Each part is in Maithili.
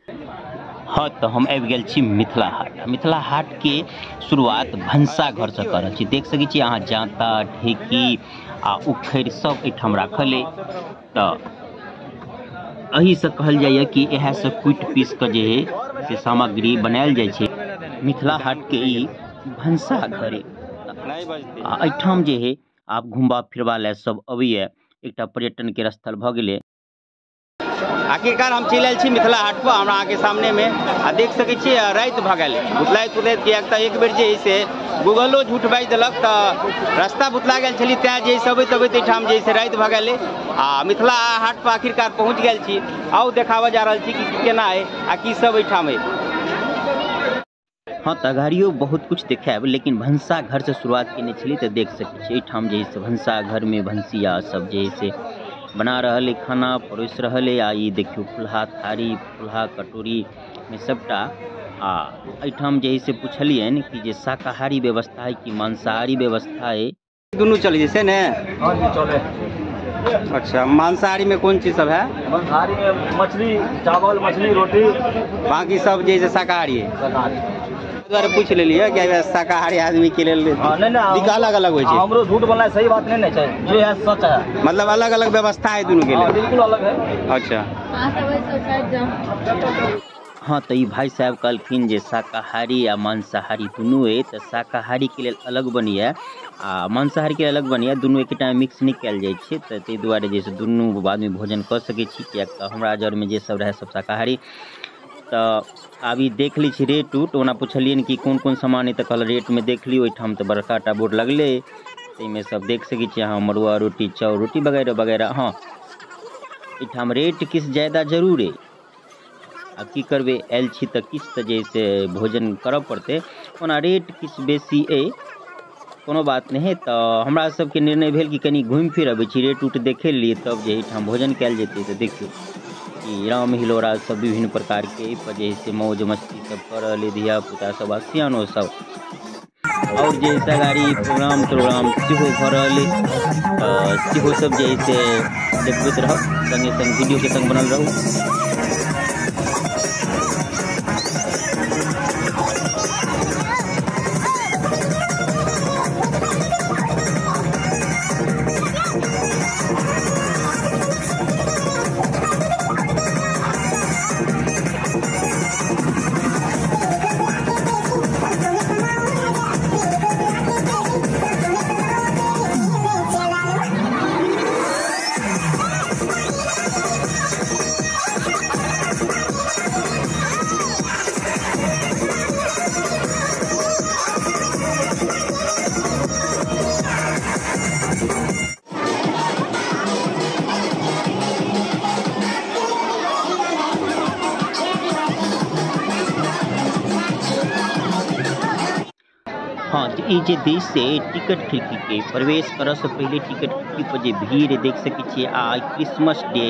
हाँ तो हम आबि गेल छी मिथिला हाट। मिथिला हाट के शुरुआत भनसाघर से कर रहल छी। देख सकै छी अहाँ जाँता ढेकी आ उखड़ि सब एहिठाम राखल अइ। तऽ एहि से कहल जाइए कि इएह से कुटि पीस के जे है से सामग्री बनायल जाइ छै। मिथिला हाट के ई भनसाघर अइ आ एहिठाम जे है आब घुमबा फिरबा लए सब अबैया, एकटा पर्यटन के स्थल भऽ गेलै। आखिरकार हम चलि आयल छी मिथिला हाट पर, हमरा अहाँके सामनेमे आ देख सकै छी राति भऽ गेल। भुतलाइत भुतलाइत किएक तऽ एक बेर जे है से गूगलो झूठ बाजि देलक तऽ रास्ता भुतला गेल छली, तैँ जे है से अबैत अबैत एहिठाम जे है से राति भऽ गेलै आ मिथिला हाट पर आखिरकार पहुँच गेल छी। आउ देखाबऽ जा रहल छी कि केना अइ आ की सब एहिठाम अइ। हाँ तऽ अगाड़ियो बहुत कुछ देखायब, लेकिन भनसाघर से शुरुआत केने छली तऽ देख सकै छी एहिठाम जे है से भनसाघरमे भनसिया सब जे है से बना रहल अइ, खाना परोसि रहल अइ। आ ई देखियौ फुलहा थारी फुलहा कटोरी मे सबटा। आ एहिठाम जे है से पुछलियनि कि जे शाकाहारी व्यवस्था है कि मांसाहारी व्यवस्था है। दुनू चलै छै से ने? हाँ जी चले। अच्छा, मांसाहारी में कोन चीज सब है? मांसाहारी में मछली चावल, मछली रोटी, बाकी सब जे है से शाकाहारी है। शाकाहारी दुआरे पूछि लेलियै कि शाकाहारी आदमी के लेल हाँ, नहीं, नहीं, अलग अलग होइ छै। हमरो झूठ बोलना सही बात नहीं ने छै, जे है सच है। मतलब अलग अलग व्यवस्था है दुनू के हाँ, लिए। बिल्कुल अलग है। अच्छा। हाँ तो ई भाई साहब कहलखिन जे शाकाहारी आ मांसाहारी दुनू अइ, तऽ शाकाहारी के लेल अलग बनिए आ मांसाहारी के अलग बनिए, दुनू एकेटा मिक्स नहि कयल जाइ छै। तऽ ताहि दुआरे जे से दुनू आदमी भोजन कऽ सकै छी, किएक तऽ हमरा जरमे जे सब रहै सब शाकाहारी। तऽ आब ई देख लै छी रेट उट। ओना पुछलियनि कि कोन कोन सामान अइ तऽ कहल रेटमे देख लियौ, एहिठाम तऽ बड़का टा बोर्ड लगलै अइ, ताहिमे सब देख सकै छी अहाँ मड़ुआ रोटी चाउर रोटी वगैरह वगैरह। हाँ एहिठाम रेट किछु ज्यादा जरूर अइ, आब की करबै, आयल छी तऽ किछु तऽ जे से भोजन करऽ पड़तै। ओना रेट किछु बेसी अइ, कोनो बात नहि है। तऽ हमरा सबके निर्णय भेल कि कनि घुमि फिर अबै छी, रेट उट देखे लेलियै तब जे एहिठाम भोजन कयल जेतै। तऽ देखियौ कि राम हिलोरा सब विभिन्न प्रकार के एहि पर जे है से मौज मस्ती सब कऽ रहल अइ धिया पुता सब आ सियानो सब। और जे है से अगाड़ी प्रोग्राम त्रोग्राम सेहो भऽ रहल अइ, तऽ सेहो सब जे है से देखबैत रहब, संगे संग वीडियो के संग बनल रहू। हाँ तो ई जे दृश्य है टिकट खिड़की के प्रवेश करऽ से पहले टिकट खिड़की पर जे भीड़ देख सकै छियै। आ क्रिसमस डे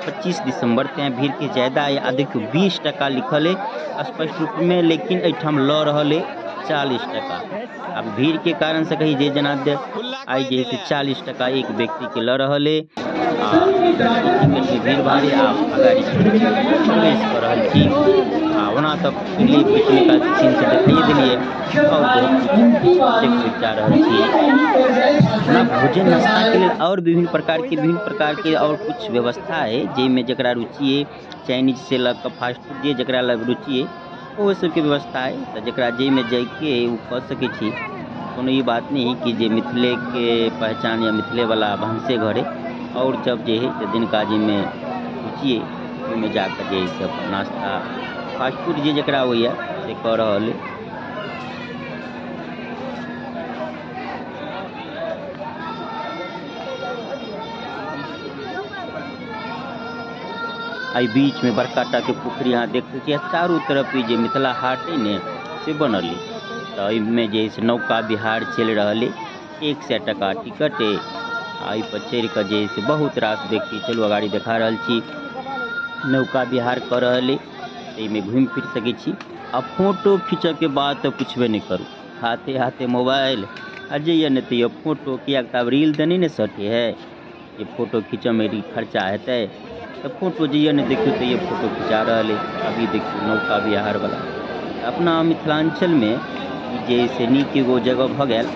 25 दिसंबर तैं भीड़ के ज्यादा है। आ देखियौ 20 टका लिखल है स्पष्ट रूप में, लेकिन एहिठाम लऽ रहल है 40 टका। आब भीड़ के कारण से कही जे जना दे आइ जे है से 40 टका एक व्यक्ति के लऽ रहल है। आ टिकट के भीड़ भारी आ अगाड़ी प्रवेश कऽ रहल छी। आ ओना तऽ पहिले बीचमे का सीन से देखाइए देलियै और बहुत कुछ देखबै जा रहल छी। ओना भोजन नाश्ता के लेल और विभिन्न प्रकार के और कुछ व्यवस्था है, जाहिमे जकरा रुचि है चाइनीज से लऽ कऽ फास्ट फूड जे जकरा लग रुचि है ओहो सबके व्यवस्था है। तऽ जकरा जाहिमे जाइके है ओ कऽ सकै छी। कोनो ई बात नहि है कि जे मिथिलेके पहचान या मिथिलेवला भनसे घर है। और जब जे है से जिनका जाहिमे रुचि है ओहिमे जाकऽ जे है से अपन नाश्ता फास्ट फूड जे जकरा होइए से कऽ रहल है। एहि बीच में बड़का टा के पोखरि अहाँ देख सकै छी। चारू तरफ ई जे मिथिला हाट है ने से बनल है। तऽ एहिमे जे है से नौका विहार चलि रहल है, 100 टका टिकट है। आ एहि पर चढ़ि कऽ जे है से बहुत रास व्यक्ति चलू अगाड़ी देखा रहल छी नौका विहार कऽ रहल है। एहिमे घुमि फिर सकै छी। आ फोटो खींचऽके बाद तऽ पुछबे नहि करू, हाथे हाथे मोबाइल आ जइए नहि तइयो फोटो, किएक तऽ आब रील तऽ नहि ने सटै है जे फोटो खींचऽमे खर्चा हेतै। तऽ फोटो जे यऽ ने देखियौ तऽ ये फोटो खिचा रहल अइ। अभी देखियौ नौका विहार वाला अपना मिथिलांचलमे जे से नीक एगो जगह भऽ गेल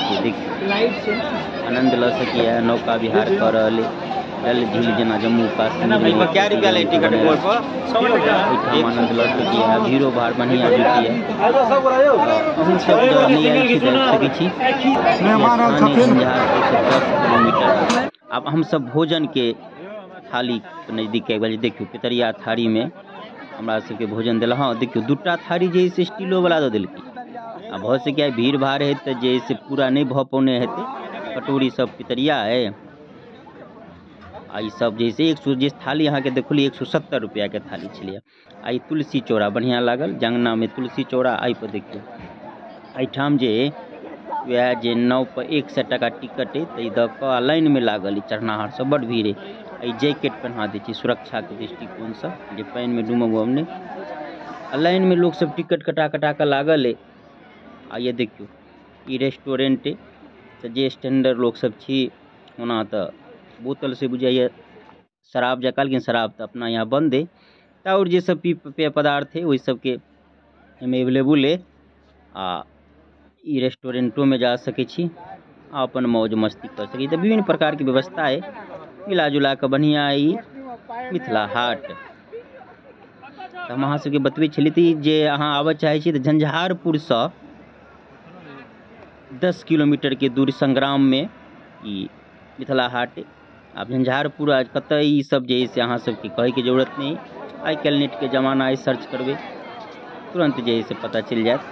जे देखियौ आनंद लऽ सकैए। नौका विहार कऽ रहल अइ डल झील जेना जम्मू काश्मीर एहिपर कै रुपया लै टिकट बोर्ड पर? एहिठाम आनंद लऽ सकैए। भीड़ो भाड़ बढ़िआँ जुटैए। अहूँ सब जँ नहि आयल छी तऽ आबि सकै छी। स्थान झंझारपुरसँ 10 किलोमीटर। आब हमसब भोजनके थाली नजदीक आबि गेल। देखियौ पितरिया थारीमे हमरा सबके भोजन देलक। हँ देखियौ 2टा थारी जे है से स्टीलोवला दऽ देलकै। आ भऽ सकैए भीड़ भाड़ है तऽ जे है से पूरा नहि भऽ पौने हेतै। कटोरी सब पितरिया है आ ई सब जे है से 100 जे थाली अहाँके देखलियै 170 रुपैआके थाली छलैए। आ ई तुलसी चौरा बढ़िआँ लागल, जंगनामे तुलसी चौरा। एहिपर देखियौ एहिठाम जे वएह जे नाव पर 100 टाका टिकट अइ तऽ ई दऽ कऽ आ लाइनमे लागल अइ चढ़नाहार सब, बड्ड भीड़ अइ। आ ई जैकेट पहिना दै छै सुरक्षाके दृष्टिकोणसँ जे पानिमे डूमब उमब नहि। आ लाइनमे लोक सब टिकट कटा कटा कऽ लागल अइ। आ ये देखियौ ई रेस्टोरेंट अइ तऽ जे स्टैंडर्ड लोक सब छी, ओना तऽ बोतल से बुझाइए शराब जकाँ, लेकिन शराब तऽ अपना यहाँ बन्द अइ। तऽ आओर जे सब पेय पदार्थ अइ ओहि सबके एहिमे एवेलेबुल अइ। आ ई रेस्टोरेंटोमे जा सकै छी आ अपन मौज मस्ती कऽ सकै छी। तऽ विभिन्न प्रकारके व्यवस्था अइ, मिला जुला कऽ बढ़िआँ अइ मिथिला हाट। तऽ हम अहाँ सबके बतबै छली तऽ जे अहाँ आबऽ चाहै छी तऽ झंझारपुरसँ 10 किलोमीटरके दूरी संग्राममे ई मिथिला हाट। आब झंझारपुर आ कतऽ ई सब जे है से अहाँ सबके कहैके जरूरत नहि। आइ काल्हि नेटके जमाना अइ, सर्च करबै तुरन्त जे है से पता चलि जायत।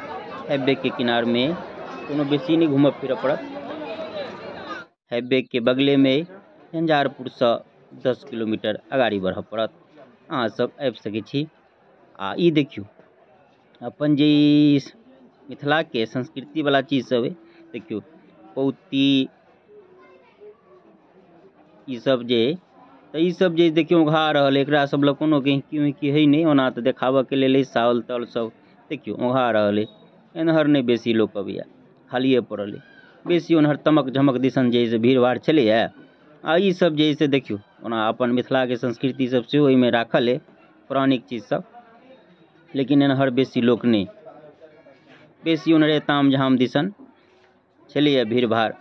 हाईवे के किनारमे कोनो बेसी नहि घूमऽ फिरऽ पड़त। हाईवे के बगलेमे झंझारपुरसँ 10 किलोमीटर अगाड़ी बढ़ऽ पड़त। अहाँ सब आबि सकै छी। आ ई देखियौ अपन जे ई मिथिलाके संस्कृतिवला चीज सब अइ, देखियौ पौती ई सब जे तऽ ई सब जे देखियौ उघा रहल, एकरा सब लग कोनो गहिंकी उहिंकी है नहि, ओना तऽ देखाबऽके लेल साउल ताउल सब देखियौ उघा रहल अइ। एन्हर नहि बेसी लोक अबैए, खालिए पड़ल अइ। बेसी ओन्हर तमक झमक दिसन जे है से भीड़ भाड़ छलैए। आ ई सब जे है से देखियौ ओना अपन मिथिलाके संस्कृति सब सेहो एहिमे राखल अइ, पौराणिक चीज सब, लेकिन एन्हर बेसी लोक नहि, बेसी ओन्हरे ताम झाम दिसन छलैए भीड़ भाड़।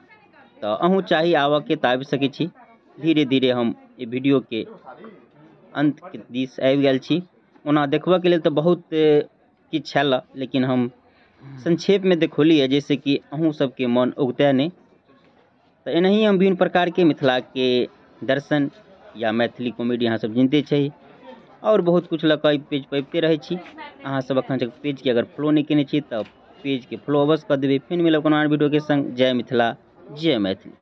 तऽ अहूँ चाही आबऽके तऽ आबि सकै छी। धीरे धीरे हम एहि वीडियोके अन्तके दिस आबि गेल छी। ओना देखबऽके लेल तऽ बहुत किछु छल, लेकिन हम संक्षेपमे देखौलियै जाहिसँ कि अहूँ सबके मन उगतै नहि। तऽ एनाही हम विभिन्न प्रकारके मिथिलाके दर्शन या मैथिली कॉमेडी अहाँ सब जिनते छै आओर बहुत किछु लऽ कऽ एहि पेज पर अबिते रहै छी। अहाँ सब एखन तक पेजके अगर फॉलो नहि केने छी तऽ पेजके फॉलो अवश्य कऽ देबै। फेर मिलब कोनो आन वीडियोके संग। जय मिथिला, जय मैथिली।